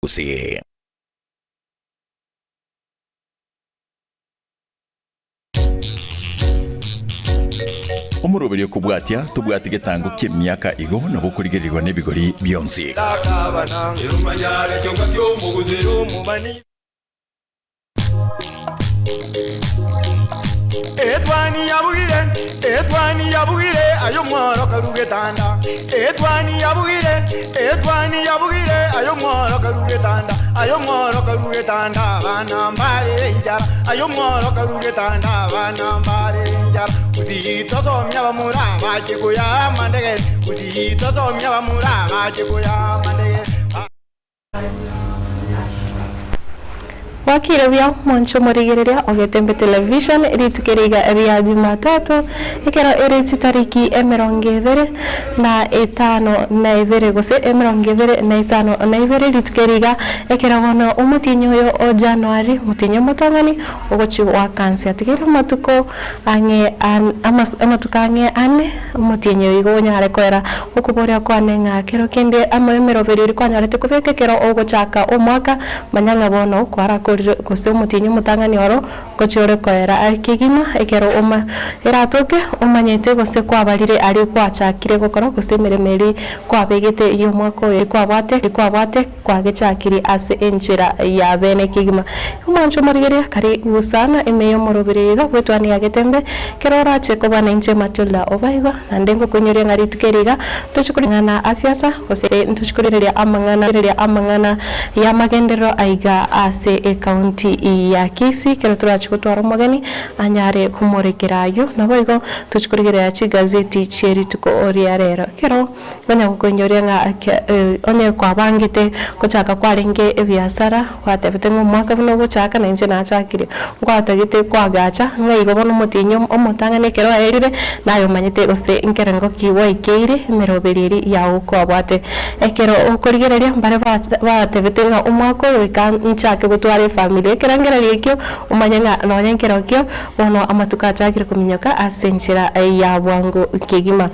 Gusii. Omoroberio okobwatia, tobwati getango ki'emiaka igo nabo okorigererigwa nebigori bionsi. Etwani yabugire, etwani yabugire, aye omworo karu getanda. Etwani yabugire, etwani yabugire, aye omworo karu getanda. Aye omworo karu getanda, abana mbare enchara. Aye omworo karu getanda, abana mbare enchara. Gusii tosomia abamura bache koyaa amandegere. Gusii tosomia abamura bache koyaa amandegere. Bwakire buya mwanche omorigereria o Getembe Television rituko eri iga ria Jumatatu ekero ere chitariki emerongo ebere na etano na ebere gose emerongo ebere na isano na ibere rituko eri iga ekero bono omotienyi oyo o January omotienyi omotang'ani ogochia goaka nse atigaire amatuko ang'e amatuko ang'e ane Omotienyi oyo igo onyare koera okoboria kwane ng'a kero kende amo emeroberio eria kwanyorete kobeka ekero ogochaka omwaka, manya ng'a bono kwarakorire gose omotienyi omotang'ani oro ngochia ore koera kegima ekero oma eratoke omanyete gose kwabarire aria gwachakire gokora gose emeremo eria kwabegete y'omwaka oyo kwabwate kwabwate kwagechakire ase enchera ya bene kegima. Omwancho omorigereria kare gosana ime y'omoroberi iga bw'etwani ya Getembe, kero orache koba nainche Matilda Obaigwa, naende ngokoinyoria ng'a rituko eri iga ntochi koring'ana asiasa gose ntochi korigereria amang'ana rigereria amang'ana y'amagenderero aiga ase ecounty ya Kisii kero torache gotwara omogeni anyare komorekera ayio. Naboigo ntochi korigereria chigazeti chie rituko ria rero. Ekero Nonya gokoinyoria ng'a onye kwabangete gochaka kwarenge ebiasara, gwatebete ng'a omwaka buna ogochaka na inche nachakire, ngwatagete koagacha ng'a igo bono omotienyi omotang'ani ekero aerire, naye omanyete gose nkerengo ki gwaikeire emeroberi eria yago kwabwate. Ekero okorigereria mbare batebete ng'a omwaka oyo goika nchake gotwara efamiri, ekerengererio ekio omanye ng'a nonya nkerokio bono amatuko achakire kominyoka ase enchera ya bwango kegima.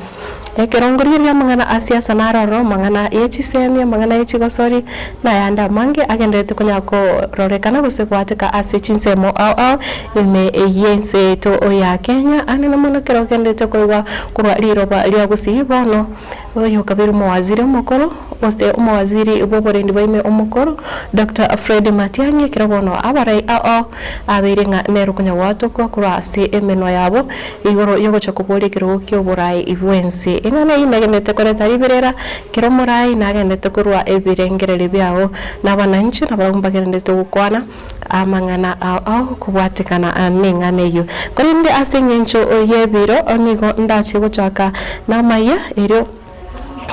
Ekero ngorigereria amang'ana a siasa naro ororo amang'ana ye chisemi, amang'ana ye chigosori, na ayande amange agendererete konya kororekana gose goateka ase chinsemo ao ao ime y'ense yaito ya Kenya. Anene mono ekero ogendererete koigwa korwa riroba ria Gusii bono oyo okabeire omowaziri omokoro gose omowaziri bw'oborendi bwa ime omokoro Doctor Fred Matiang'i ekero bono abarai ao ao abeire ng'a nere okonya goatokwa korwa ase emenwa yabo Igoro y'ogocha koboria ekerogo ki'oboraai bw'ense. Eng'ana eyio nagenderete koreta riberera, kera omoraai nagenderete korua ebirengererio biao, na abananchi nabarabwo mbagenderete gokwana amang'ana ao ao kobwatekana neng'ana eyio. Korende ase engencho y'ebiro nigo ndache gochaka namaiya, erio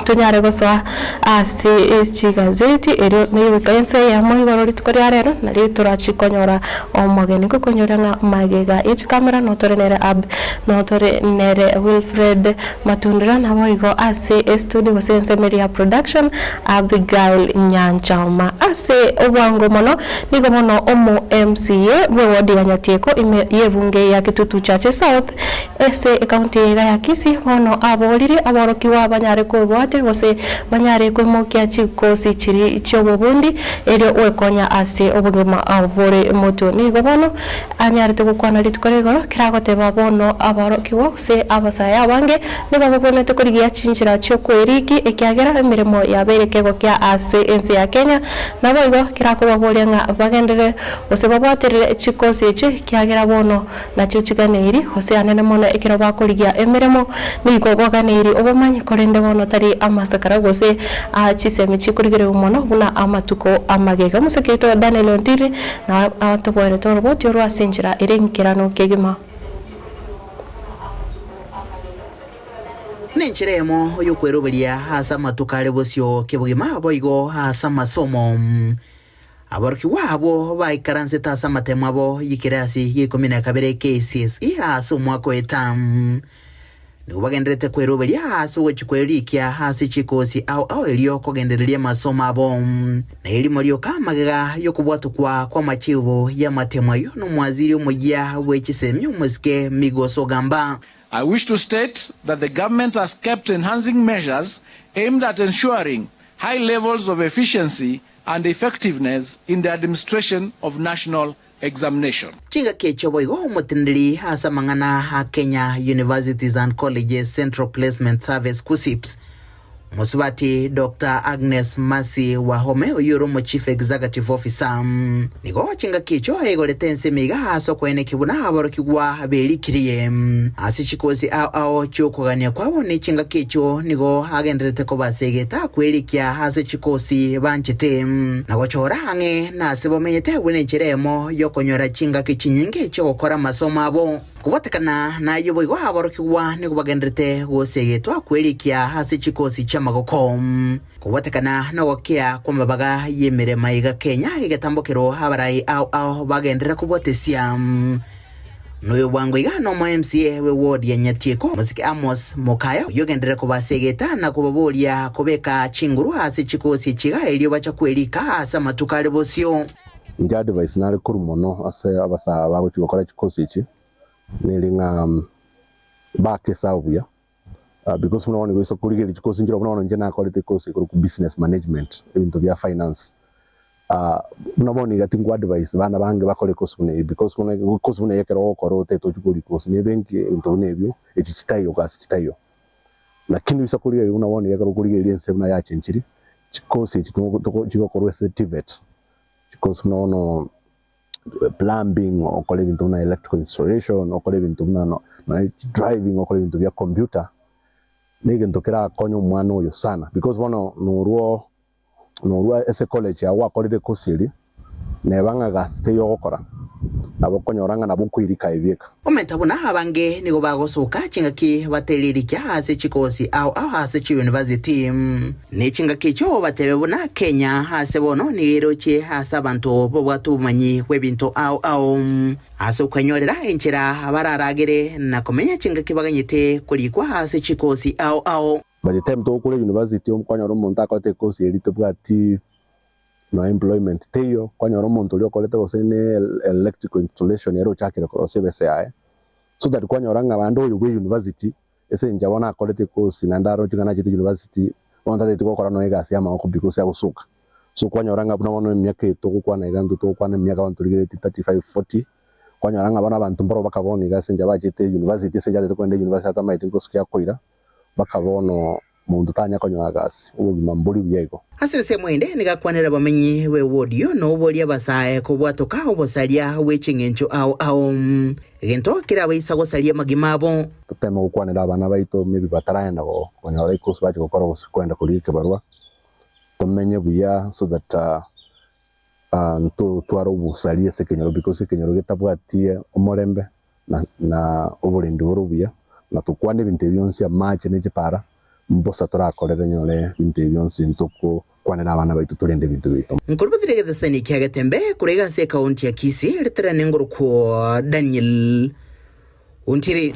Tonyare gosoa ase chigazeti erio negoika ense eyemo igoro rituko ria rero nario torachi konyora omogeni. Ngokonyora ng'a magega ye chikamera notore nere Ab notore nere Wilfred Matundura naboigo ase estudio gose ensemo eria ya production Abigail Nyanchama. Ase obwango mono nigo bono omo MCA bwe ward ya Nyatieko ime y'ebunge ya Kitutu Chache South Ase ekaunti eye iga ya Kisii, bono aborire aborokigwa banyare koebwatia gose banyare koimokia chikosi chiria chi'obobundi erio gwekonya ase obogima bore motwe. Nigo bono anyarete gokwana rituko ria igoro kera agoteba bono aborokigwa gose abasae abange nigo babwenerete korigia chinchera chi'okoeriki ekiagera emeremo yabeire kegokia ase ense ya Kenya naboigo kera akobaboria ng'a bagenderere gose babwaterere chikosi echi ekiagera bono Nachio chiganeiri, gose anene mono ekero bakorigia emeremo, nigo baganeiri obomanyi, korende bono tari amasakara gose aa chisemi chikorigerigwa mono buna amatuko amagega. Omosike oito Daniel Ontiri nao atoboerete oroboti orwo ase enchera ere enkeranu kegima. Nenchera eyemo y'okweroberia ase amatuko are bosio kebogima boigo ase amasomo. Aborokigwa abwo baikaransete ase amatemo abo y'ekerasi gia ikomi na kabere KCSE ase omwaka oeta. Nigo bagendererete kweroberia ase ogochia kwerikia ase chikosi ao ao erio kogendereria amasomo abo. Na erimo rioka magega y'okobwatokwa kw'amachibo y'amatemo ayio nomwaziri omoyia bwe chisemi omosike Migos Ogamba. I wish to state that the government has kept enhancing measures aimed at ensuring high levels of efficiency. and effectiveness in the administration of national examination. Chingaki echio boigo omoteneneri ase amang'ana a Kenya Universities and Colleges Central Placement Service, KUCCPS, Mosubati Doctor Agnes Mercy Wahome oyio ore omo Chief Executive Officer, nigo chingaki echio aigorete ensemo iga ase okoenekia buna aborokigwa berikirie ase chikosi ao ao chi'okogania kwabo ne chingaki echio nigo agendererete koba ase egeta kwerikia ase chikosi banchete na gochora ang'e nase bamenyete buna enchera eyemo y'okonyora chingaki chinyinge chi'ogokora amasomo abo. Kobwatekana nayio boigo aborokigwa nigo bagendererete gosegetwa kwerikia ase chikosi chi'amagoko. Kobwatekana nogokea kw'amabaga y'emeremo iga Kenya egetambokero abarai ao ao bagenderera kobwatesia. Noyo bwango iga nomo MCA we ward ya Nyatieko Omosike Amos Mokaya oyio ogenderere kobasegeta na kobaboria kobeka chinguru ase chikosi echi iga erio bacha kwerika ase amatuko are bosio. Inche advice nare korwa mono ase abasae bagochia gokora chikosi echi neri ng'a bake esabu buya because buna bono nigo gose korigereria chikosi nchire buna bono inche nakorete ekosi ekorokwa business management ebinto bia finance buna bono iga tinku advise bana bange bakore ekosi buna eyio because buna ekosi buna eyio ekero ogokora otagete ochie korigia kosi na ebenki ebinto buna ebio echi chitaiyo gasi chitaiyo. Lakini oisa korigereria buna bono iga ekero okorigereria ense buna yachenchiri chikosi echi chigokorwa ase TVET Chikosi buna bono plumbing, okore ebinto buna electrical installation, okore ebinto buna nonya driving, okore ebinto bia computer, na egento kerakonye omwana oyo sana because bono norwo norwa ase college yago gwakorire ekosi eria, neba ng'a gasi teiyo ogokora, nabo okonyora ng'a nabo okoirika aye bieka. Omenta buna abange nigo bagosoka chingaki bateririkia ase chikosi ao ao ase chiyunivasiti. Ne chingaki echio batebe buna Kenya ase bono nigo erochie ase abanto babwate obomanyi bw'ebinto ao ao ase okwenyorera enchera bararagere na komenya chingaki baganyete korikwa ase chikosi ao ao. By the time togokora university okonyora omonto akorete ekosi eria tebwati Nonya employment teiyo, kwanyora omonto oria okorete gose ne electrical installation ere ochakire korosia ebesa yaye, so that kwanyora ng'a bande oyo bwe university ase enchera bono akorete ecourse naende aroche ng'a nachete university bono tatageti gokora nonya egasi ya amagoko because agosoka. So kwanyora ng'a buna bono emiaka eye togokwana iga intwe togokwana emiaka bono torigeretie 35, 40, kwanyora ng'a bono abanto mbaro baka bono iga ase enchera bachete university ase enchera atagete kogenda university atamaeti nkosukia akoira, mpaka bono Monto tanya konyora gasi, obogima mbori buya igo. Ase ensemo ende nigo akwanera abamenyi b'ewodi na oboria abasae kobwatoka obosaria bwe ching'encho ao ao, egento kerabaisa gosaria amagima abo. Toteme gokwanera abana baito maybe bataragenda konyora ekosi bache gokora gose kogenda korigia ekebarua, tomenye buya so that ntotware obosaria ase ekenyoro because ekenyoro getabwati omorembe na oborendi bore obuya, na tokwane ebinto ebi bionsi, amache ne chipara, mbosa torakorere nyore ebinto ebi bionsi ntokokwanera abana baito torende ebinto biaito. Nkorubatire egetesani kia Getembe korwa iga ase ekaunti ya Kisii, riterane ngorokwo Daniel Ontiri.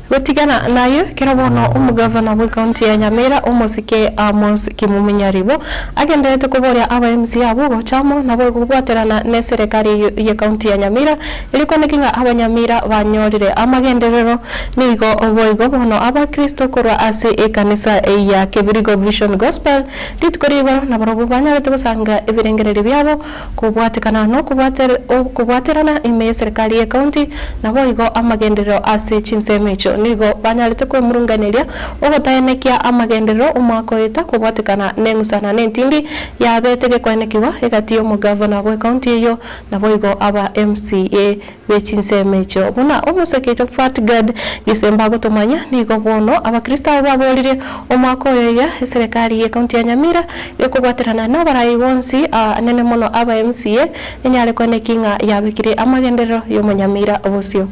Gotigana nayio, ekero bono omogavana bw'ecounty ya Nyamira omosike Amos Kimumu Nyaribo agendererete koboria aba MCA abwo gocha amo nabo kobwaterana neserekari y'ecounty ya Nyamira erio kwaneki ng'a abanyamira banyorire amagenderero nigo boigo bono abakristo korwa ase ekanisa ya Kebirigo Vision Gospel rituko rigoro nabarobwo banyarete gosanga ebirengererio biabo Kobwatekana nokobwaterana ime y'eserekari y'ecounty, naboigo amagenderero ase chinsemo echio nigo banyarete kwemurunganeria ogotaenekia amagenderero omwaka oeta kobwatekana neng'usana nentindi yabete gekoenekigwa egati y'omogavana bw'ecounty eyio naboigo aba MCA be chinsemo echio. Buna omosekeito Fatgad Gisemba agotomanya, nigo bono abakristo abwo baboririe omwaka oyo iga eserekari y'ecounty ya Nyamira gekobwaterana nabarai bonsi anene mono aba MCA enyare koeneki ng'a yabekire amagenderero y'omonyamira bosio.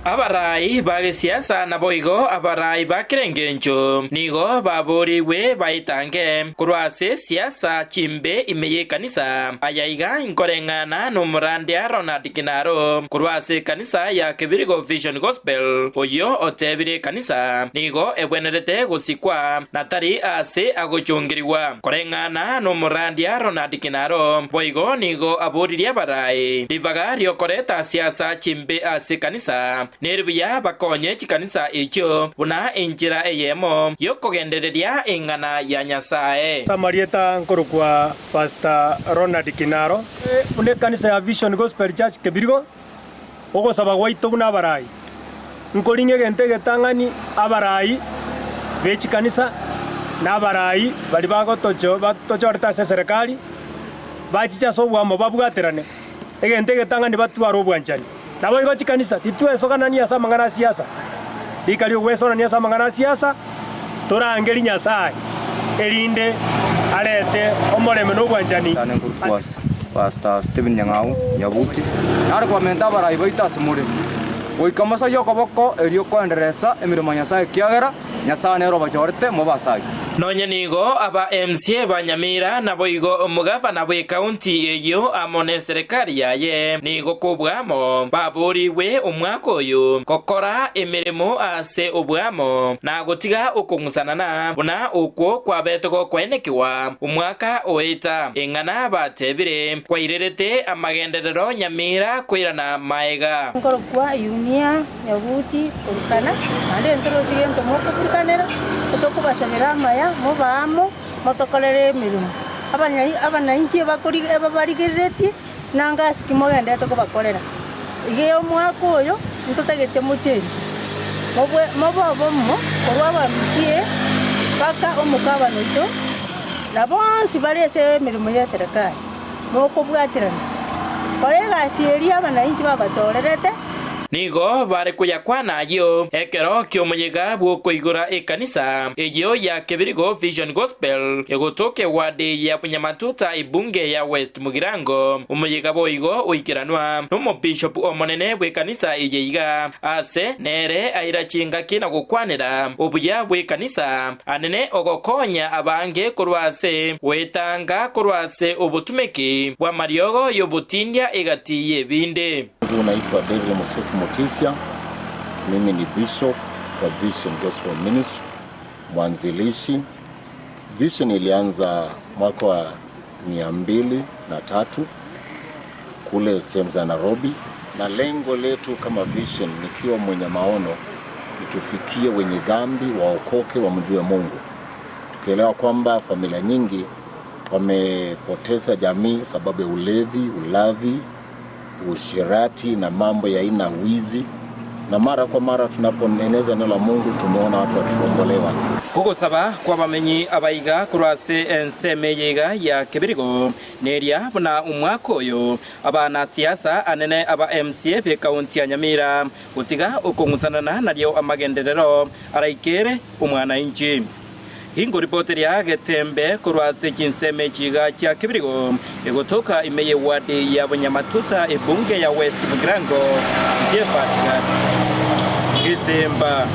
Abarai ba gesiasa naboigo abarai ba kera engencho nigo baboorigwe baetange korwa ase siasa chimbe ime y'ekanisa. Aya iga inkoreng'ana nomorandia Ronald Kinaro korwa ase ekanisa ya Kebirigo Vision Gospel, oyio otebire ekanisa nigo ebwenerete gosikwa na tari aase agochongerigwa. Koreng'ana nomorandia Ronald Kinaro boigo nigo aboririe abarai ribaga riokoreta siasa chimbe ase ekanisa. Nere buya bakonye chikanisa echio buna enchera eyemo y'okogendereria eng'ana ya Nyasae. Ase amarieta nkorokwa Pastor Ronald Kinaro, buna ekanisa ya Vision Gospel Church Kebirigo, ogosaba gwaito buna abarai, nkoring'a egento egetang'ani abarai be chikanisa na abarai baria bagotocho batochorete ase eserekari, bachiche ase oboamo babwaterane, egento egetang'ani batware obwanchani. Naboigo chikanisa titwesoganania ase amang'ana a siasa. Rika ri'ogwesoanania ase amang'ana a siasa, torangerie Nyasae, erinde arete omorembe na obwanchani ase. Pastor Stephen Nyang'au Nyabuti, nare kwamenta abarai baito ase more, goika mosagie okoboko erio koenderesa emeremo ya Nyasae, ekiagera Nyasae nere obachorete mobe as'ayio. Nonye nigo aba MCA ba Nyamira naboigo omogavana bw'ekaunti eyio amo neserekari yaye nigo kobwamo baborigwe omwaka oyo gokora emeremo ase obwamo na gotiga okong'usanana buna okwo kwabete gokwenekigwa omwaka oeta. Eng'ana batebire kwairerete amagenderero Nyamira koirana maega. Nkorokwa Yunia Nyabuti korukana, naende ntorochi gento mokoburukanera, tokobasabera amaya, mobe amo, motokorere emeremo. Abanainchi ebabarigereretie, nanga ase ki mogendererete kobakorera. Iga omwaka oyo ntotagete mochenche, mobe obomo korwa abaMCA mpaka omokabana oito, na bonsi bare ase emeremo y'eserekari, mokobwaterana kora egasi eria abanainchi babachorerete. Nigo bare koyakwana ayio ekero ki'omoyega bw'okoigora ekanisa eyio ya Kebirigo Vision Gospel egotoka ewadi ya Bunyamatuta ebunge ya West Mugirango. Omoyega boigo oikeranwa nomobishopu omonene bw'ekanisa eye iga ase nere aira chingaki na gokwanera obuya bw'ekanisa anene ogokonya abange korwa ase goetanga korwa ase obotumeki bw'amariogo y'obotindia egati y'ebinde. Mungu naitwa David Musyoki Mutisya, mimi ni bishop wa Vision Gospel Ministry, mwanzilishi. Vision ilianza mwaka wa 203 kule sehemu za Nairobi, na lengo letu kama Vision, nikiwa mwenye maono, ni tufikie wenye dhambi waokoke, wamjue Mungu, tukielewa kwamba familia nyingi wamepoteza jamii sababu ya ulevi, ulavi, usherati na mambo ya aina wizi, na mara kwa mara tunapoeneza neno la Mungu tumeona watu wakikombolewa. Ogosaba kw'abamenyi abaiga korwa ase ensemo eye iga ya Kebirigo neria buna omwaka oyo abanasiasa anene aba MCA b'ekaunti ya Nyamira gotiga okong'usanana nario amagenderero araikere omwanainchi. Ingoripoteria getembe korwa ase chinsemo echi iga chia Kibirigo, egotoka ime y'ewadi ya Bunyamatuta ebunge ya West Mugirango, Jephat Gisimba.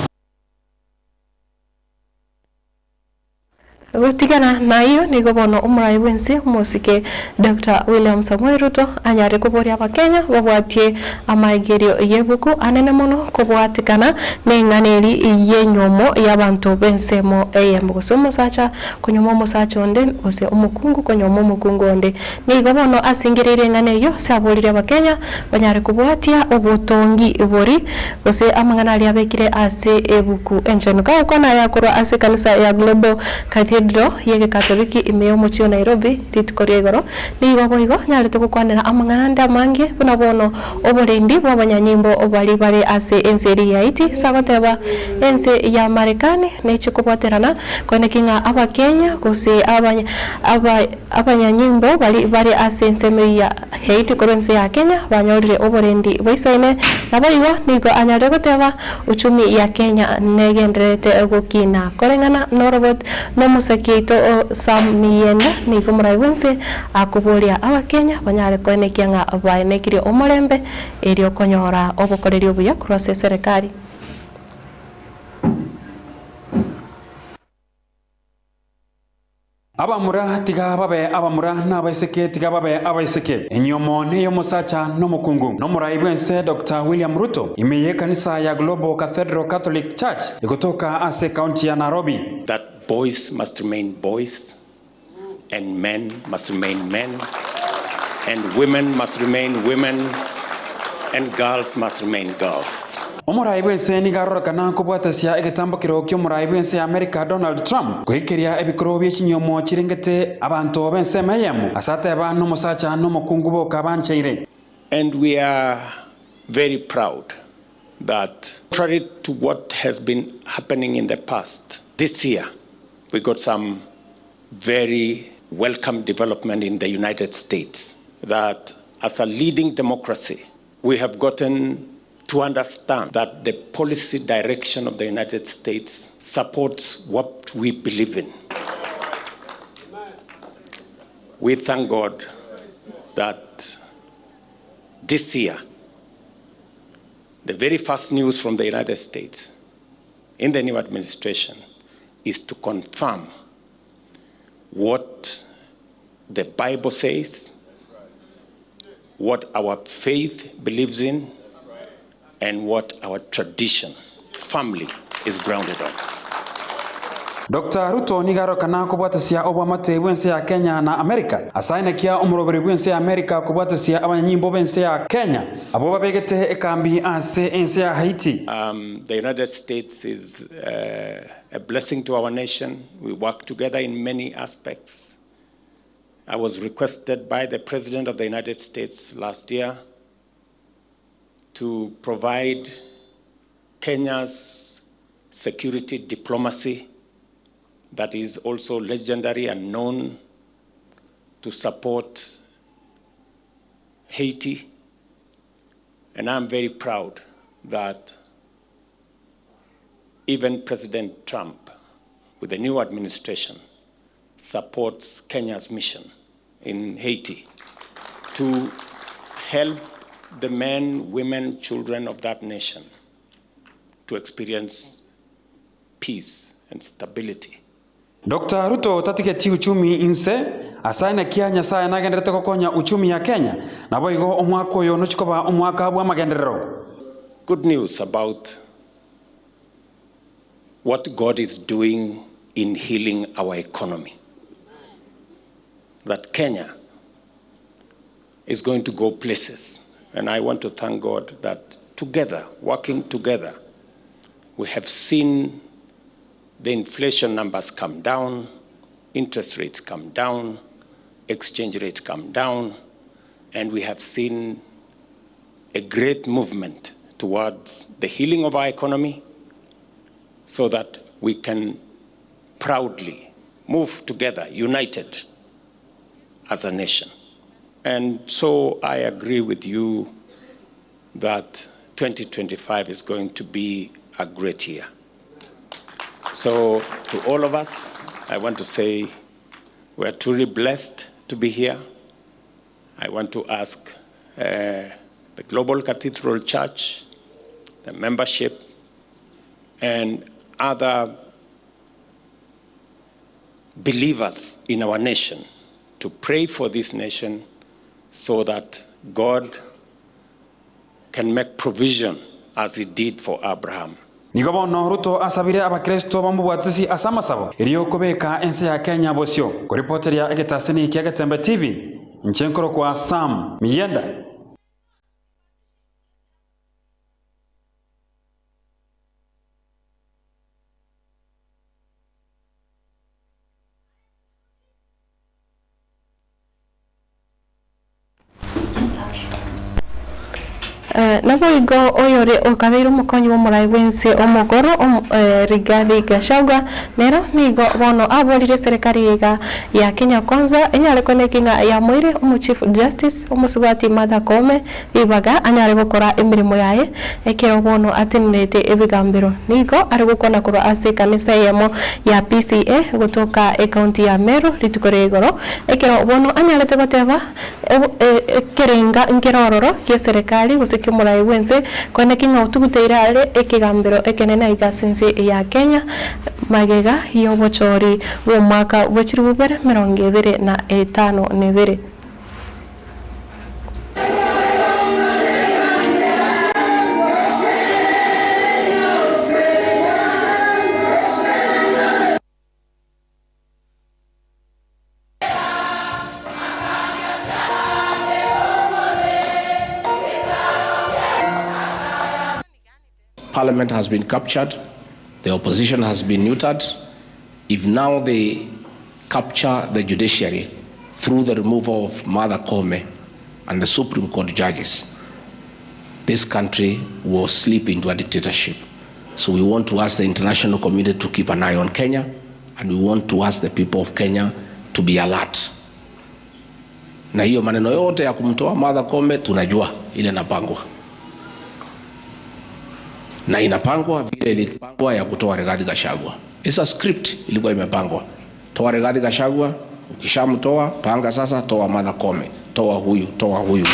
Gotigana nayio nigo bono omorai bw'ense omosike Doctor William Samoei Ruto anyare koboria abakenya babwatie amaegerio y'ebuku anene mono kobwatikana neng'ana eri y'enyomo y'abanto b'ensemo eyemo gose omosacha konyoma omosacha onde gose omokungu konyoma omokungu onde. Nigo bono asingereire eng'ana eyio ase aboririe abakenya banyare kobwatia obotongi bori gose amang'ana aria abekire ase ebuku enchenu. Kagokwana aya korwa ase ekanisa ya Global Cathedral y'Egekatoliki ime y'omochie o Nairobi rituko ria igoro, nigo boigo nyarete gokwanera amang'ana ande amange buna bono oborendi bw'abanyanyimbo baria bare ase ense eria ya Haiti ase agoteba ense ya Marekani neche kobwaterana koeneki ng'a Abakenya gose Abanyanyimbo baria bare ase ensemo eyio ya Haiti korwa ense ya Kenya banyorire oborendi bwaisaine, naboigo nigo anyarire goteba uchumi ya Kenya negendererete gokina. Koreng'ana norobot nomosaki oito Sam Miyienda nigo omorai bwense akoboria Abakenya banyare koenekia ng'a baenekirie omorembe erio konyora obokoreri obuya korwa ase eserekari. Abamura tiga babe abamura, na abaiseke tiga babe abaiseke. Enyiomo ney'omosacha na omokungu. Nomorai bw'ense Doctor William Ruto ime y'ekanisa ya Global Cathedral Catholic Church egotoka ase ekaunti ya Nairobi. That boys must remain boys and men must remain men and women must remain women and girls must remain girls. Omorai bw'ense nigo arorokana kobwatasia egetambokero ki'omorai bw'ense ya Amerika Donald Trump goikeria ebikoro bie chinyomo chirengete abanto b'ensemo eyemo ase ateba nomosacha nomokungu boka bancheire. And we are very proud that contrary to what has been happening in the past, this year we got some very welcome development in the United States that as a leading democracy, we have gotten to understand that the policy direction of the United States supports what we believe in. We thank God that this year, the very first news from the United States in the new administration is to confirm what the Bible says, what our faith believes in, and what our tradition, family, is grounded on. Dr. Ruto nigo arorokana kobwatasia oboamate bw'ense ya Kenya na Amerika ase aenekia omoroberi bw'ense ya Amerika kobwatasia abanyanyimbo b'ense ya Kenya abwo babegete ekambi ase ense ya Haiti. The United States is a blessing to our nation. We work together in many aspects. I was requested by the President of the United States last year to provide Kenya's security diplomacy that is also legendary and known to support Haiti. And I'm very proud that even President Trump, with the new administration, supports Kenya's mission in Haiti to help the men, women, children of that nation to experience peace and stability. Dr. Ruto tatigeti uchumi inse ase aenekia Nyasaye nagenderete gokonya uchumi ya Kenya naboigo omwaka oyo nochikoba omwaka bwa amagenderero. Good news about what God is doing in healing our economy. That Kenya is going to go places. And I want to thank God that together, working together, we have seen the inflation numbers come down, interest rates come down, exchange rates come down, and we have seen a great movement towards the healing of our economy so that we can proudly move together, united as a nation. And so I agree with you that 2025 is going to be a great year. So to all of us, I want to say we are truly blessed to be here. I want to ask the Global Cathedral Church, the membership, and other believers in our nation to pray for this nation so that God can make provision as he did for Abraham. Nigo bono Ruto asabire abakristo bamobwatisi ase amasabo erio kobeka ense ya Kenya bosio. Koripoteria egetaseni kia Getembe TV, nchenkoro kwa Sam Miyenda. Naboigo oyore okabeire omokonyi bw'omorai bw'ense omogoro Rigathi Gachagua nero nigo bono aborire serikali iga ya Kenya Kwanza enyare koneki ng'a yamoire omo Chief Justice omosubati Martha Koome ribaga anyare gokora emirimo yaye ekero bono atenerete ebigambero. Nigo are gokwana korwa ase ekanisa eyemo ya PCEA gotoka ecounty ya Meru rituko ria igoro ekero bono anyarete goteba ekerenga nkere ororo gie serikali gose kia omorai bw'ense koneki ng'a otuguteire are ekegambero ekenene iga ase ense ya Kenya magega ya obochori bwa omwaka bwa chiribu bibere emerongo ebere na etano na ebere. Parliament has been captured, the opposition has been neutered. If now they capture the judiciary through the removal of Martha Koome and the Supreme Court judges, this country will slip into a dictatorship. So we want to ask the international community to keep an eye on Kenya, and we want to ask the people of Kenya to be alert. Na hiyo maneno yote ya kumtoa Martha Koome tunajua ile inapangwa, na inapangwa vile ilipangwa ya kutoa Rigathi Gachagua. It's a script ilikuwa imepangwa. Toa Rigathi Gachagua, ukishamtoa panga sasa, toa Martha Koome, toa huyu, toa huyu.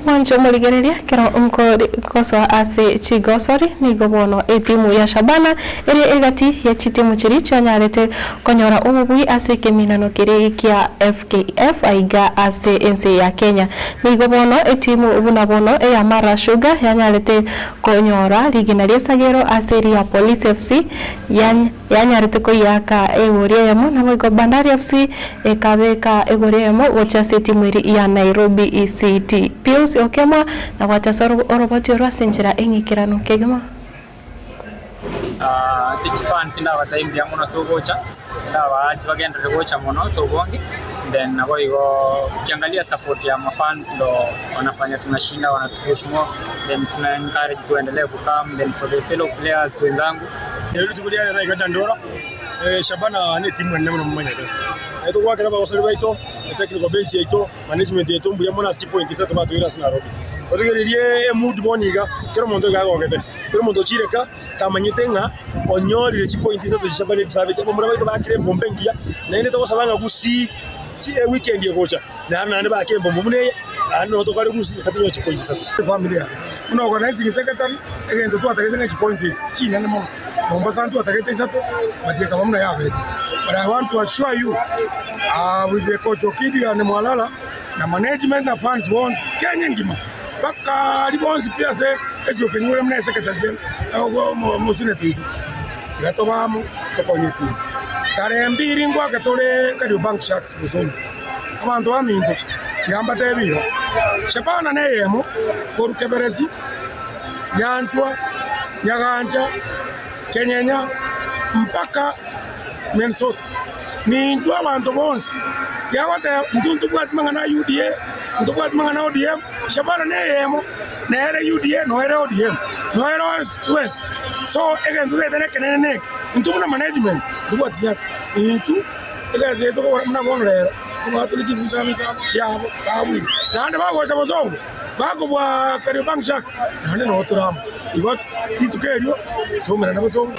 Mwanche omorigereria ekero nkosoa ase chigosori, nigo bono etimu ya Shabana ere egati ye chitimu chiria chianyarete konyora obobui ase ekeminano keria kia FKF aiga ase ense ya Kenya. Nigo bono etimu buna bono eya Mara Sugar yanyarete konyora rigena ri'esagero ase eria ya Police FC yanyarete koyiaka egori eyemo, naboigo Bandari FC ekabeka egori eyemo gochia ase etimu eria ya Nairobi City. Pius Okemwa nabwate ase oroboti oro ase enchera eng'ikeranu kegima. Ase chifans ndabatebie mbuya mono ase ogocha, ndabaache bagenderere gocha mono ase obonge, then naboigo ukiangalia support ya mafans ndo wanafanya tunashinda wanatupush more then tuna encourage tuendelee kucome then for the fellow players wenzangu. Rituko ria rero iga Dandora, Shabana netimu enene mono momanyete. Togwakera abagosori baito, etechnical bench yaito, management yaito mbuya mono ase chipoint isato batoire ase Nairobi. Otegererie emood bono iga, kera omonto iga agogete, kera omonto ochire ka kamanyete ng'a onyorire chipoint isato chia Shabana edeservete. Abamura baito bakire embomba engiya, naende togosaba ng'a gusii weekend egocha naende naende bake embomba buna eye, naende nabo tokare gusii naende tonyore chipoint isato. Efamiri yane buna organizing secretary, egento twatagete ne chipoint echi chinene mono. Mombasa ntwatagete isato but ekaba buna yabete. But I want to assure you with the coach Okidio and Mwalala na management na fans bonsi Kenya engima mpaka aria bonsi pi ase esiokenyure buna esecretary general omoseneta oito tiga tobe amo tokonye etimu. Tarehe mbiri ngwake tore Kariobangi Sharks Bosongo abanto baminto tiga mbatebi iga Shabana neyemo korwa Keberesi Nyanchwa, Nyagancha, Kenyenya, mpaka Minnesota. Ninchwe abanto bonsi, tiagoteba intwe ntobwati mang'ana a UDA, ntobwati mang'ana a ODM, Shabana neyemo, nere UDA noere ODM, noere onsi twensi. So egento gete ekenene neke, intwe buna management ntobwati siasa, intwe egasi yaito togokora buna bono rero, tobwatore chibusa chiabo babwire, naende bagocha bosongo. Bakobua Kariobangi Sharks, naende noo tore amo. Igo rituko erio twaumerana bosongo.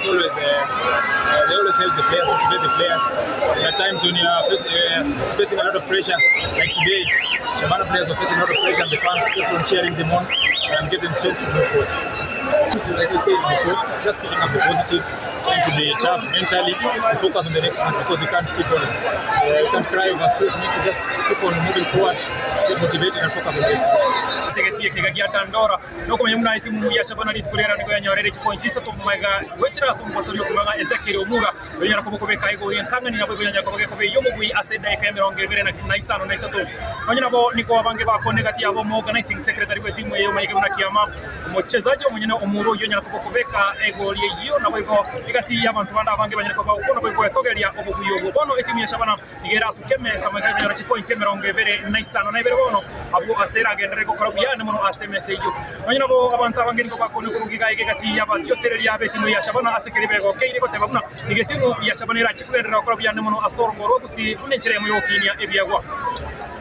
Ase egetii eke iga gia Dandora, nokomanya buna etimu ya Shabana rituko ri'erio nigo yanyorire chipointi isato magega goetera ase omogosori okorwa ng'a Ezekiel Omuga, oyonyara koba okobeka igoro y'entang'ani nabo ekonyara koba gekoba ey'omobui ase edaika y'emerongo ebere na isano na isato. Nonya nabo nigo abange bakona egati yabo omoorganising secretary bw'etimu eye omanyeke buna Kiama, omochezaji omonyene omuro oyio onyara koba okobeka egori eyio naboigo egati y'abanto bande abange banyare koba okwo naboigo gwetogeria obobui obwo. Bono etimu ya Shabana Iga erasuke emesa moika ekonyora chipointi emerongo ebere na isano na ibere bono, abwo ase eragenderere gokora buya ande mono ase emesa eyio. Nonya nabo abanto abange nigo bakonya koruga iga iga egati y'abatiotereria b'etimu ya Shabana ase keria begokeire goteba buna nigo etimu ya Shabana erache kogenderera gokora buya ande mono ase orongo rwa gusii buna enchera eyemo y'ogokinia ebiegwa.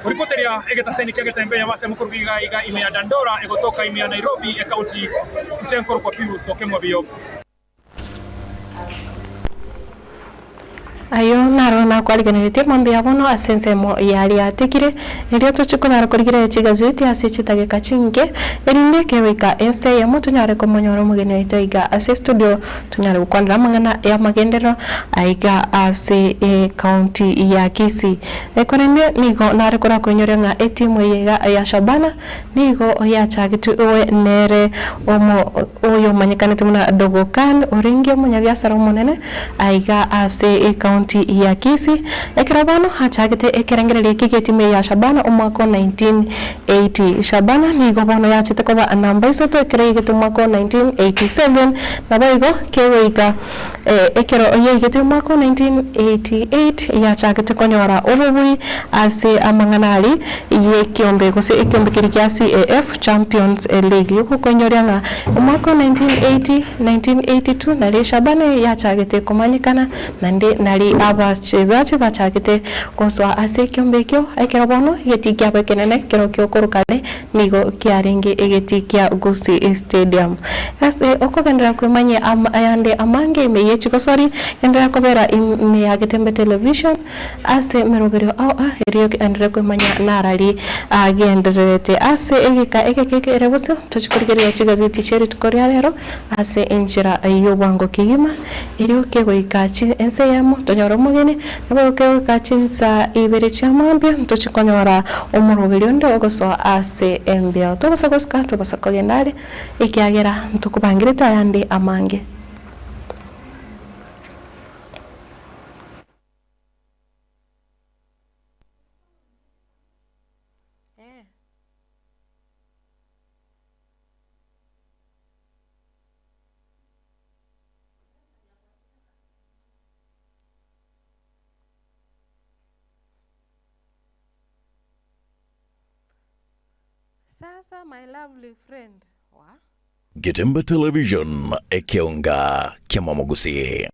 Koripoteria egetaseni kia Getembe y'abasemo koruga iga iga ime ya Dandora egotoka ime ya Nairobi ekaunti inche nkorokwa Pius Okemwa Biyo. Ayio naro nakwarigereretie mambia bono ase ensemo y'aria atigire, erio tochie konyara korigereria chigazeti ase chidageka chinke, erinde kegoika ense eyemo tonyare komonyora omogeni oito aiga ase estudio, tonyare gokwanera amang'ana y'amagenderero aiga ase ecounty ya Kisii. Korende nigo nare korakoinyoria ng'a etimu eye iga ya Shabana Nigo yachagetwe owe nere omo oyomanyekanete buna Dogo Khan, orenge omonyabiasara omonene aiga ase ecounty ya Kisii. Kisii ekero bono achagete ekerengererio eke gi'etimu eye ya Shabana omwaka o 1980. Shabana nigo bono yachete koba namba isato ekero yaigete omwaka o 1987 naboigo kegoika Ekero yaigete omwaka o 1988 yachagete konyora obobui ase amang'ana aria y'ekiombe gose ekiombe keria kia CAF Champions League. Gokoinyoria ng'a omwaka o 1980, 1982 nario Shabana yachagete komanyekana naende nari abachezaji bachagete gosoa ase ekiombe ekio ekero bono egetii kiabo ekenene ekero kiokoruka are Nigo kiarenge egetii kia Gusii Stadium. Ase okogenderera kwemanyia ayande amange ime ye chigosori, genderera kobera ime ya Getembe Television ase emeroberio ao a erio ogenderere kwemanya narari agendererete. Ase egeka egeke kere bosio, tochi korigereria chigazeti chie rituko ria rero ase enchera y'obwango kegima, erio kegoika ense eyemo tonyore omogeni, Nabo kegoika chinsa ibere chia mambia, ntochie konyora omoroberi onde ogosoa ase embeo. Tobasa gosuka, tobasa kogenda are, ekiagera ntokobangerete ayande amange. Sasa my lovely friend wa. Getembe Television, ekeonga ki'amamogusii.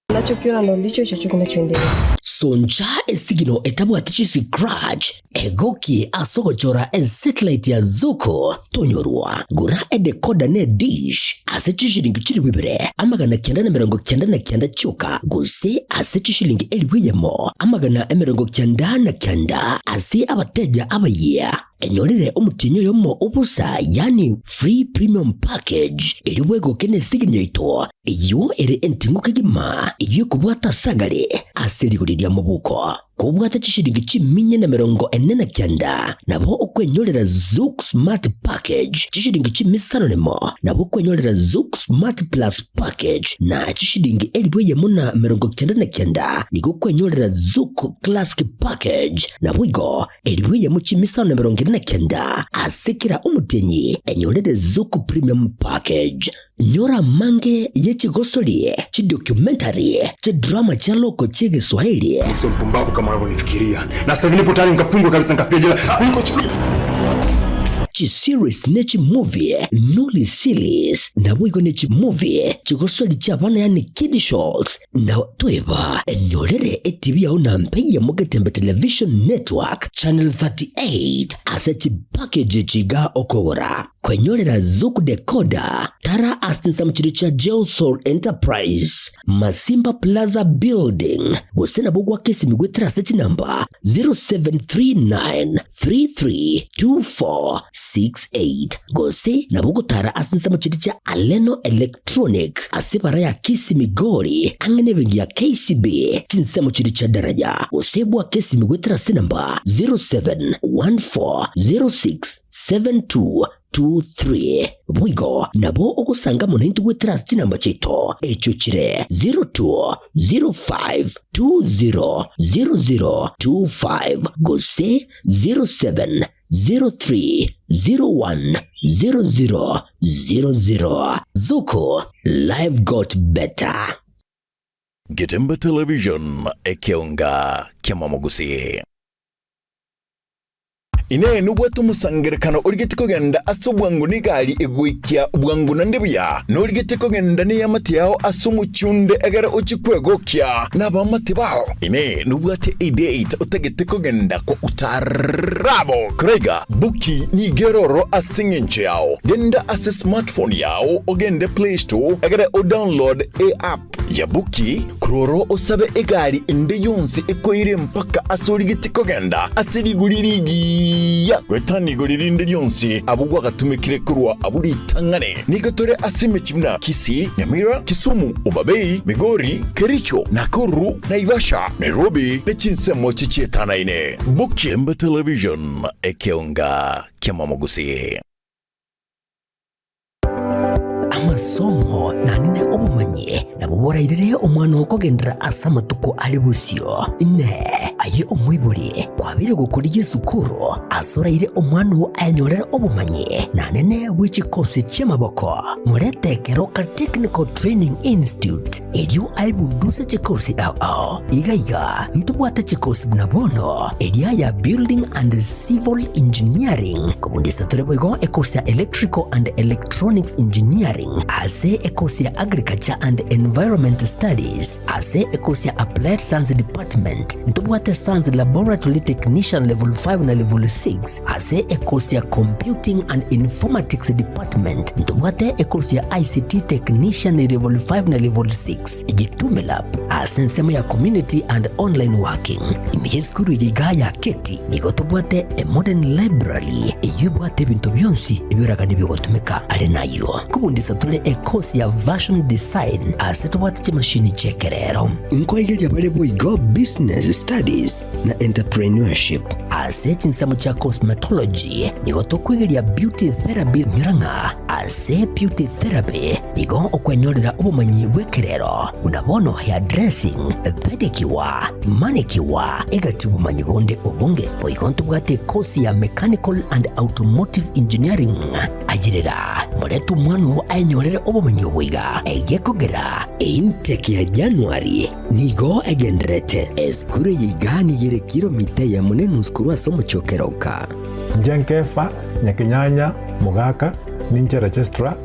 Unachokiona ndo ndicho hicho kinachoendelea. Soncha esigino etabwati chiscratch, egokie ase ogochora esatellite ya Zuku tonyorwa. Gora edecoder ne dish ase chishilingi chilifu ibere 999 chioka gose ase chishilingi elifu eyemo 99 ase abateja abayia. Enyorere omotienyi oyomo o bosa yaani free premium package erio bwegoke nesigini yaito eyio ere enting'u kegima eyio ekobwata ase agare ase rigori ria mobuko. Kobwate chishilingi chiminya na 49 nabo okwenyorera Zuku Smart Package chishilingi chimisano nemo nabo okwenyorera Zuku Smart Plus Package na chishilingi 1099 nigo okwenyorera Zuku Classic Package naboigo Elifu eyemo chimisano na 49 ase kera omotienyi enyorere Zuku Premium Package. Nyora amange ye chigosori, chidocumentary, chidrama chia loko chi'Egeswahili, Sio mpumbavu kama unavyonifikiria. Na sasa hivi nipo tayari nikafungwe kabisa nikafia jela. Kuliko chiseries ne chimovie, noli series, naboigo ne chimovie chigosori chi'abana yaani kiddie shows, Na toeba enyorere etibi yao na mpeyemo Getembe Television Network Channel 38 ase chipackage echi iga okogora. Kwenyorera Zuku Decoder, tara ase chinsemo chiria chia Geosol Enterprise, Masimba Plaza Building, gose nabo gwaka esimi goetera ase chinamba 0739 332468 gose nabo ogotara ase ensemo chiria chia Aleno Electronic ase ebara ya Kisii Migori ang'e nebenki ya KCB chinsemo chiria chia Daraja gose bwake esimi goetera ase enamba 07140672 23. Boigo nabo ogosanga amo naintwe goetera ase chinamba chiaito, echio chire 0205200025 gose 0703010000. Zuku, life got better. Getembe Television, ekeonga ki'amamogusii. Inee! Nobwate omosangererekano origetie kogenda ase obwango negari egoikia bwango naende buya? Norigetie kogenda neamate yao ase omochie onde egere ochie kwegokia nabamate bao? Inee! Nobwate edate otagete kogenda kwa utaarabo? Koraiga, Buki nigo ere ororo ase engencho yao. Genda ase smartphone yao ogende Play Store egere odownload eapp ya Buki, Korwa oro osabe egari ende yonsi ekoire mpaka ase origetie kogenda ase rigori rigiya goetania igori rinde rionsi abwo gwagatumekire korwa abwo ritang'ani. Nigo tore ase emechie buna Kisii, Nyamira, Kisumu, Homa Bay, Migori, Kericho, Nakuru, Naivasha, Nairobi ne chinsemo chichietanaine. Buki. Embe Television, ekeonga ki'amamogusii. Amasomo naende obomanyi nabwo borairere omwana oo kogenderera ase amatuko are bosio. Inee! Aye omoibori, kwabeire gokorigia esukuru ase oraire omwana oo ayenyorere obomanyi naende bwe chikosi chi'amaboko? Morete Keroka Technical Training Institute erio aebunduse chikosi ao ao. Iga iga ntobwate chikosi buna bono eria ya Building and Civil Engineering, kobundisa tore boigo ekosi ya Electrical and Electronics Engineering, ase ekosi ya Agriculture and Environment Studies, ase ekosi ya Applied Science Department, ntobwate Science Laboratory Technician Level 5 na Level 6, Ase ekosi ya Computing and Informatics Department ntobwate ekosi ya ICT Technician Level 5 na Level 6, Gitume Lab ase ensemo ya Community and Online Working. Ime y'esukuru eye igaa ya Keti nigo tobwate a modern library eyio ebwate ebinto bionsi ebioragani bigotumeka. Are nayio nkobundisa tore ekosi ya Fashion Design ase tobwate chimashini chi'ekerero. Nkoigeria bare boigo Business Studies na Entrepreneurship. Ase chinsemo chia cosmetology nigo tokwegeria beauty therapy nyora ng'a ase beauty therapy nigo okwenyorera obomanyi bw'ekerero buna bono hair dressing, pedicure, manicure egati obomanyi bonde obonge. Boigo ntobwate ekosi ya mechanical and automotive engineering. Ayerera morete omwana oo aenyorere obomanyi obo iga egekogera Eintake ya January Nigo egendererete. Esukuru eye iga nigo ere kilomita eyemo na enusu korwa ase omochie o Keroka. Inche Nkefa, Nyakenyanya, Mogaka, ninche registrar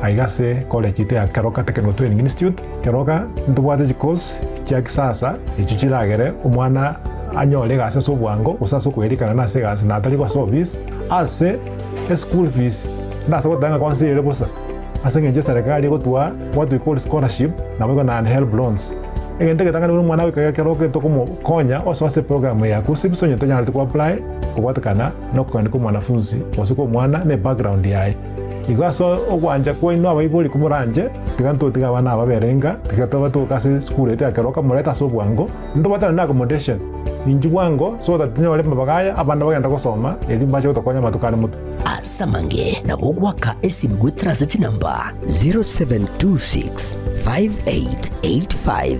aiga ase college yaito ya Keroka Technical Training Institute. Keroka ntobwate chicourse chia kisasa echio chiragere omwana anyore egasi ase obwango gose ase okoerikana nase egasi na atari ase office ase eschool fees ndase goteba ng'a kwansa ere bosa. Ase engencho eserekari egotwaa what we call scholarship naboigo naende helb loans. Egento egetang'ani buna omwana goika ekero okento komokonya osoe ase eprogram eye ya KUCCPS onye tonyareti ko apply kobwatekana na okogania kwa omwanafunzi gose kwa omwana na ebackground yaye. Igo ase ogwancha kwaino abaibori komoranche tiga ntotige abana aba babere inka tiga tobatoke ase esukuru yaito ya keroka morete ase obwango ntobwatane na accommodation inchuo bwango so that tonyore amabaga aya abana bagende gosoma erio mbache gotokonya amatuko are motwe. Ase amange nabo ogoaka esimi goetera ase chinamba 0726 5885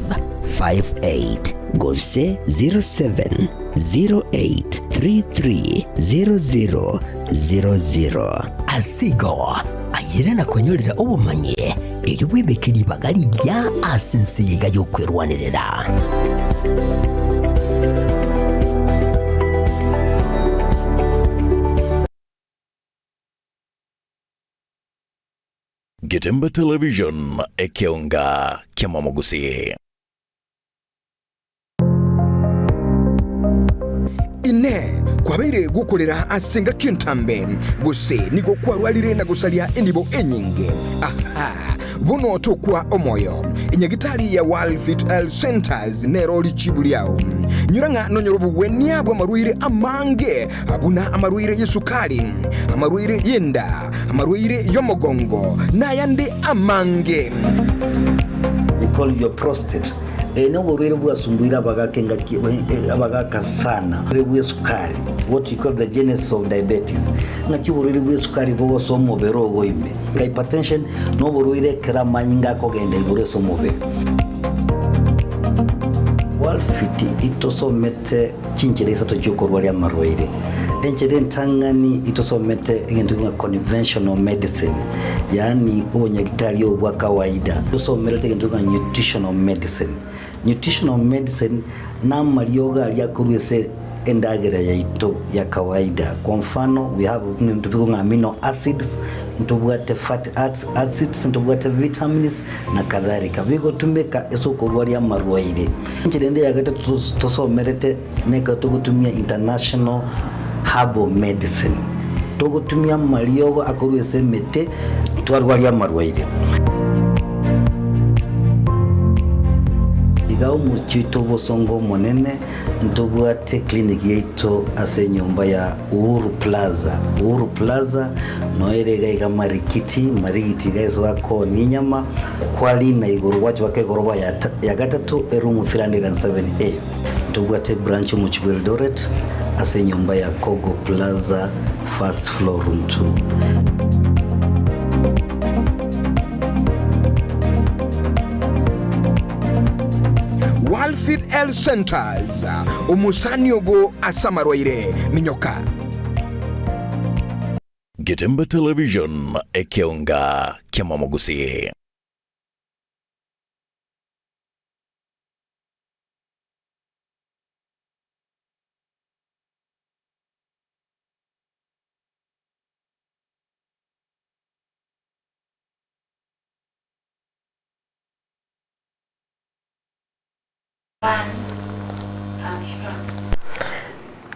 58 gose 0708 330000. Ase igo, ayere na kwenyorera obomanyi, erio bwebeke ribaga rigiya ase ense eye iga y'okwerwanerera. Getembe Television, ekeonga ki'amamogusii. Inee! Kwabeire gokorera ase engaki entambe, gose nigo kwarwarire na gosaria enibo enyinge? Aha! Bono tokwa omoyo. Enyagitari ya World Fit Health Centers nero richibu riao. Nyora ng'a nonyore obogwenia bw'amarwaire amange buna amarwaire y'esukari, amarwaire y'enda, amarwaire y'omogongo, nayande amange. We call your prostate. Eye noborwaire bwasumbuire abagaka engaki abagaka sana. Oborwaire bw'esukari, what you call the genesis of diabetes. Ng'aki oborwaire bw'esukari bogosoa omobere ogo ime. Hypertension noborwaire ekero amanyinga akogenda igoro ase omobere. Walfit itosomete chinchera isato chi'okorwaria amarwaire. Enchera entang'ani itosomete egento ng'a conventional medicine, yaani obonyagitari obo bwa kawaida. Tosomerete egento ng'a nutritional medicine. Nutritional medicine namariogo aria akorwa ase endagera yaito ya kawaida. Kwa mfano we have ebinto bikong'a amino acids, ntobwate fatty acids, ntobwate vitamins na kadhalika, bigotumeka ase okorwaria amarwaire. Enchera ende ya gatato tosomerete nekero togotumia international herbal medicine, togotumia amariogo akorwa ase emete twarwaria amarwaire. Iga omochie oito obosongo omonene ntobwate clinic yaito ase enyomba ya Uhuru Plaza. Uhuru Plaza noyo ere iga iga Marikiti, Marigiti iga ase bakoonia enyama, kwarina igoro gwacha baka egoroba ya gatato eroom 307A. Ntobwate ebranch omochie bwa Eldoret ase enyomba ya Kogo Plaza first floor room 2. Walfit Health Centers, omosani obo ase amarwaire. Minyoka. Getembe Television, ekeonga ki'amamogusi.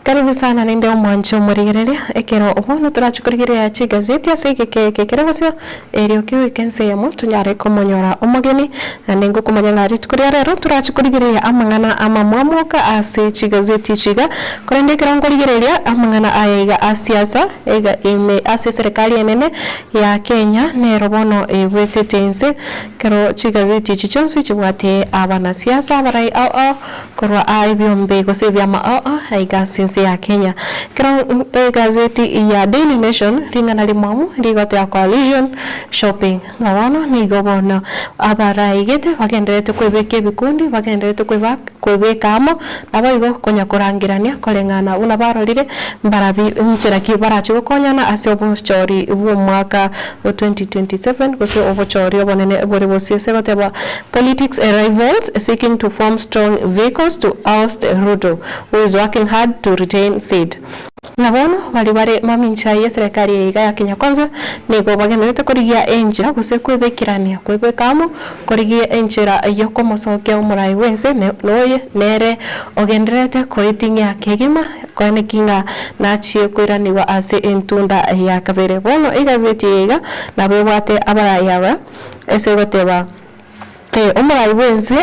Karibu sana naende omwanche omorigereria, ekero bono torache korigereria chigazeti ase egeka eke kere bosio, erio kegoika ense eyemo tonyare komonyora omogeni, naende ngokomanya ng'a rituko ria rero torache korigereria amang'ana amamwamoka ase chigazeti echi iga, korende ekero nkorigereria amang'ana aya iga a siasa iga ime ase eserekari enene ya Kenya nero bono ebwetete inse, Ekero chigazeti echi chionsi chibwate abanasiasa abarai ao ao korwa aa ebiombe gose ebiama ao ao aiga ase ense ya Kenya. Ekero egazeti ya Daily Nation ring'ana rimwamu rigotea coalition shopping ng'a bono nigo bono abarai gete bagendererete kwebeka ebikundi bagendererete kweba kwebeka amo naboigo konya korangerania koreng'ana buna barorire mbarabi nchera ki barache gokonyana ase obochori bw'omwaka o 2027 gose obochori obonene bore bosio ase goteba Politics and rivals seeking to form strong vehicles to oust Ruto who is working hard to retain seat. Na bono baria bare mamincha y'eserekari eye iga ya Kenya Kwanza nigo bagendererete korigia enchera gose kwebekerania kwebeka amo korigia enchera y'okomosokia omorai bw'ense noye nere ogendererete koeting'ia kegima Koeneki ng'a nachie koiranigwa ase entunda ya kabere. Bono egazeti eye iga nabo ebwate abarai aba ase goteba, Omorai bw'ense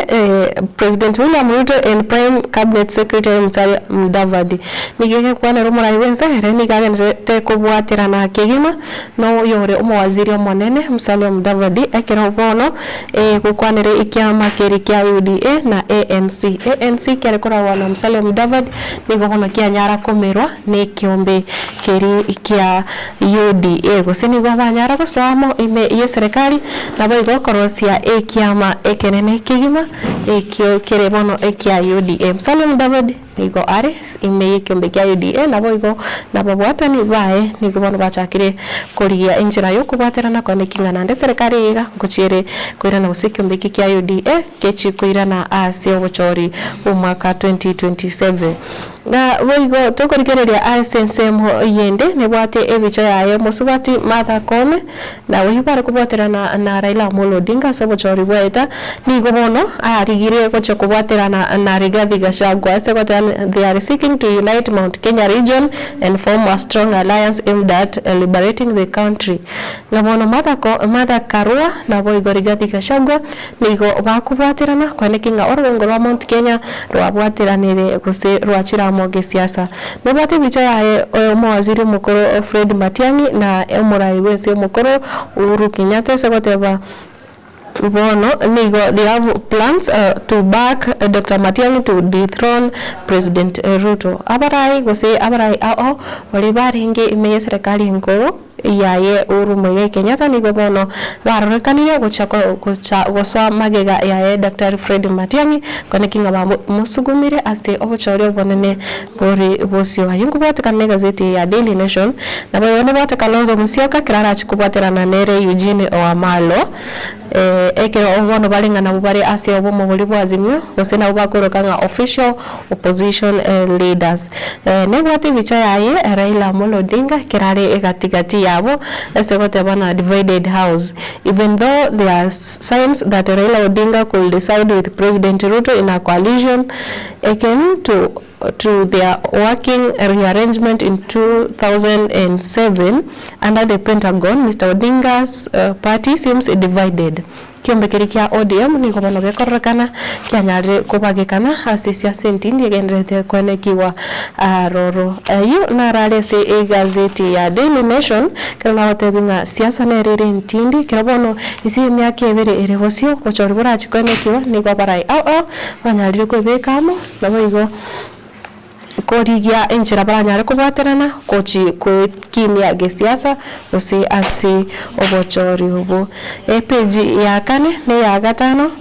President William Ruto and Prime Cabinet Secretary Musalia Mudavadi. Nigo egekwanera omorai bw'ense ere nigo agendererete kobwaterana kegima na oyore omowaziri omonene Musalia Mudavadi ekero bono egokwanera ekiama keria kia UDA na ANC. ANC kiare koragwa na Musalia Mudavadi Nigo bono kianyara komerwa nekiombe keria kia UDA, gose nigo banyara gosoa amo ime y'eserekari, naboigo korosia ekiama ekenene kegima ekio kere bono ekia UDA. Musalia Mudavadi nigo are ime y'ekiombe kia UDA, naboigo nababwatani baye nigo bono bachakire korigia enchera y'okobwaterana kwane ng'a naende eserekari eye iga ngochia ere koirana gose ekiombe eke kia UDA. Kechi koirana ase obochori bw'omwaka 2027. Na boigo tokorigereria ase ensemo yende nebwate ebicha yaye omosubati Martha Koome na oyio bare kobwaterana na Raila Amolo Odinga ase obochori bwaeta nigo bono arigire gochia kobwaterana na Rigathi Gachagua ase goteba they are seeking to unite Mount Kenya region and form a strong alliance aimed at liberating the country. Ng'a bono Martha Karua naboigo Rigathi Gachagua Nigo bakobwaterana koeneki ng'a orogongo rwa Mount Kenya rwabwateranire gose rwachire amo gesiasa. Nobwate ebicha yaye omowaziri omokoro Fred Matiang'i na omorai bw'ense omokoro Uhuru Kenyatta ase goteba bono nigo they have plans to back Doctor Matiang'i to dethrone President Ruto. Abarai gose abarai ao baria barenge ime y'eserekari enkoro. Yaye Uhuru Muigai Kenyatta nigo bono barorekanire gocha gocha gosoa magega yaye Daktari Fred Matiang'i koneki ng'a bamosugumire ase obochori obonene bori bosio. Ayio nkobwatekana na egazeti eye ya Daily Nation. Naboigo nebwate Kalonzo Musyoka kera arache kobwaterana nere Eugene Wamalwa ekero bono bare ng'a nabwo bare ase obomo boria bwa Azimio gose nabwo bakoroka ng'a official opposition leaders. Nebwate ebicha yaye Raila Amolo Odinga ekero are egati gati yabo ase goteba na divided house even though there are signs that Raila Odinga could decide with President Ruto in a coalition akin to to their working rearrangement in 2007 under the Pentagon, Mister Odinga's party seems divided. Ekiombe keria kia ODM nigo bono gekororekana kianyarire kobagekana ase esiasa entindi egendererete koenekigwa aroro. Ayio naro are ase egazeti ya Daily Nation, ekero nagotebia ng'a siasa nere ere entindi, ekero bono ase emiaka ebere ere bosio obochori borachi koenekigwa nigo abarai ao ao banyarire kwebeka amo Naboigo korigia enchera baranyare kobwaterana gochi goekinia gesiasa gose ase obochori obo. Epeji ya kane na eya gatano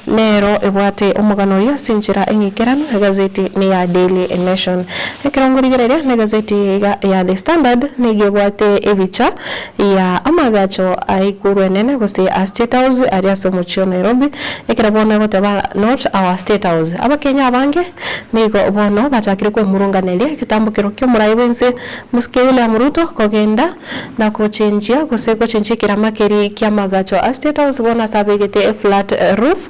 Nero ebwate omogano oria ase enchera eng'ikeranu, egazeti ne ya Daily Nation. Ekero ngorigereria negazeti eye iga ya The Standard nigo ebwate ebicha ya amagacho a Ikuru enene gose a State House aria ase omochie o Nairobi, ekero bono egoteba not our State House. Abakenya abange nigo bono bachakire kwemurunganeria egetambokero kia omorai bwense Mosike William Ruto kogenda na gochenchia gose gochenchia ekerama keria kia amagacho a State House bono ase abegete eflat roof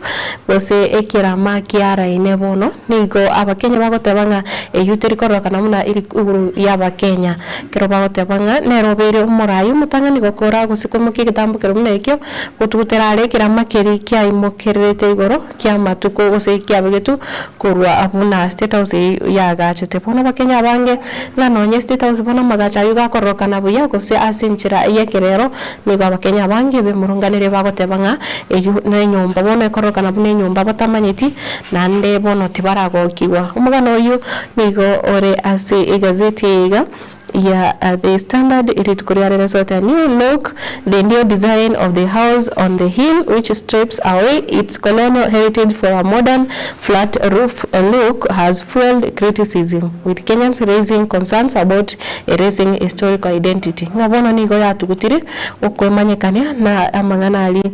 gose ekerama kiaraine bono nigo abakenya bagoteba ng'a eywo teri kororekana buna eri igoro ya abakenya. Ekero bagoteba ng'a nere obeire omorai omotang'ani gokora gose koimokia egetambokero buna ekio, gotugutera are ekerama keria kiaimokererete igoro kia amatuko gose kiabegetwe korwa buna State House eyio yagachete. Bono abakenya abange ng'a nonye State House bono amagacho aywo gakororokana buya gose ase enchera ya ekerero, nigo abakenya abange bemurunganeire bagoteba ng'a eywo na enyomba bono ekororokana buna enyomba batamanyeti naende bono tibaragokigwa. Omogano oywo nigo ore ase egazeti eye iga ya The Standard rituko riare risoete New look, the new design of the house on the hill which strips away its colonial heritage for a modern flat roof look has fueled criticism, with Kenyans raising concerns about erasing historical identity. Ng'a bono nigo yatugutire okwemanyekania na amang'ana aria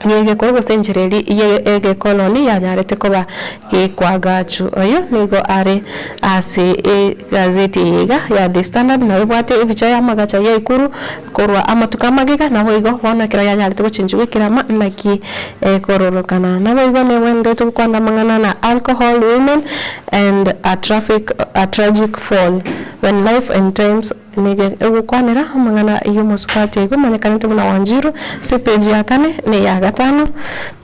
y'egekoro gose enchera eria ye egekoloni yanyarete koba gekoagachu. Oyo nigo are ase egazeti eye iga ya The Standard nabo ebwate ebicha ya amagacho ayio aikuru korwa amatuko amagega naboigo bono ekero yanyarete gochenchigwa ekerama naki ekororokana. Naboigo nebwenerete gokwana amang'ana na alcohol, women and a traffic a tragic fall when life and times Nigo egokwanera amang'ana y'omosubati oigo omanyekanete buna Wanjiru ase epeji ya kane na eya gatano,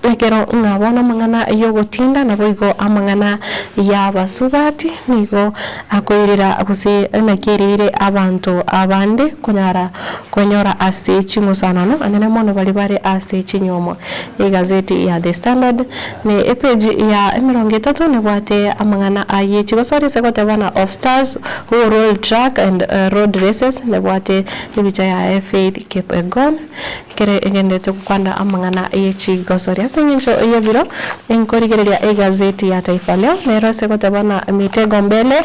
ekero ng'a bono amang'ana y'ogotinda naboigo amang'ana y'abasubati nigo akoirera gose naki ereire abanto abande konyara konyora ase ching'usanano anene mono baria bare ase chinywomo. Egazeti ya The Standard ne epeji ya emerongo etato nebwate amang'ana aye chigosori ase goteba na of stars who roll track and road races nebwate ebicha yaye Faith Kipyegon ekere egenderete gokwana amang'ana ye chigosori. Ase eng'encho y'ebiro nkorigereria egazeti ya Taifa Leo nero ase goteba na mitego mbele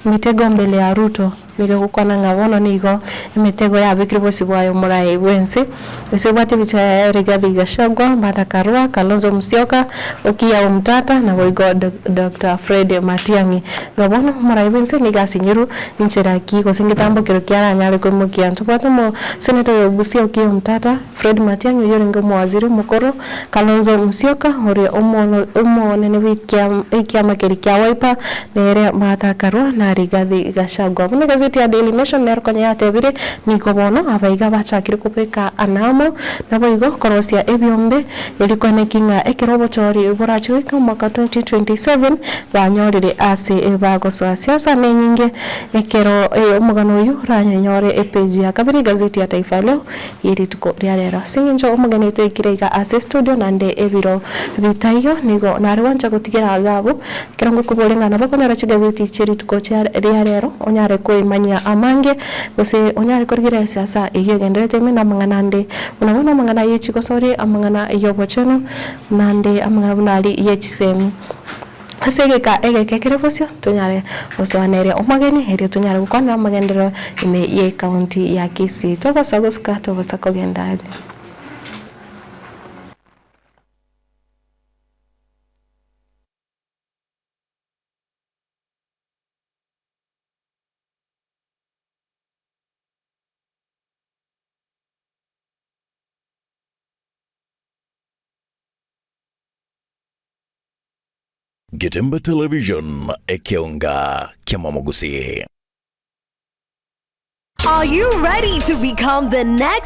mitego mbele ya Ruto. Nigo egokwana ng'a bono nigo emetego yabekire bosio bwaye omoraai bw'ense, ase ebwate ebicha yaye Rigathi Gachagua, Martha Karua, Kalonzo Musyoka, Okiya Omtata, naboigo Doctor Fred Matiang'i. Ng'a bono omoraai bw'ense nigo asinyirwe inchera ki gose ngetambokero ki aranyare koimokia. Ntobwate omoseneta oyo Busia Okiya Omtata, Fred Matiang'i oyio orenge omowaziri omokoro, Kalonzo Musyoka oria omonene bw'ekiama keria kia Wiper, nere Martha Karua na Rigathi Gachagua. Buna egazeti ya Daily Nation nero konya yatebire, nigo bono abaiga bachakire kobeka anamo naboigo korosia ebiombe erio koeneki ng'a ekero obochori borache goika omwaka 2027 banyorire ase bagosoa siasa nenyinge ekero omogano oyio oranyanyore epeji ya kabere egazeti ya Taifa Leo ye rituko ria rero. Ase engencho omogeni toikire iga ase estudio naende ebiro bitaiyo, nigo nare gwancha gotigera iga abwo, ekero ngokoboria ng'a nabo okonyora chigazeti chie rituko chia ria rero, onyare koimanyia amange, gose onyare korigereria esiasa eyio egendererete ime na amang'ana ande, buna bono amang'ana ye chigosori, amang'ana y'obochenu, naende amang'ana buna aria ye chisemi. Ase egeka egeke kere bosio, tonyare gosoaneria omogeni, erio tonyare gokwanera amagenderero ime y'ecounty ya Kisii. Tobasa gosuka, tobasa kogenda are. Getembe Television, ekeonga kiamamogusii. Are you ready to become the next?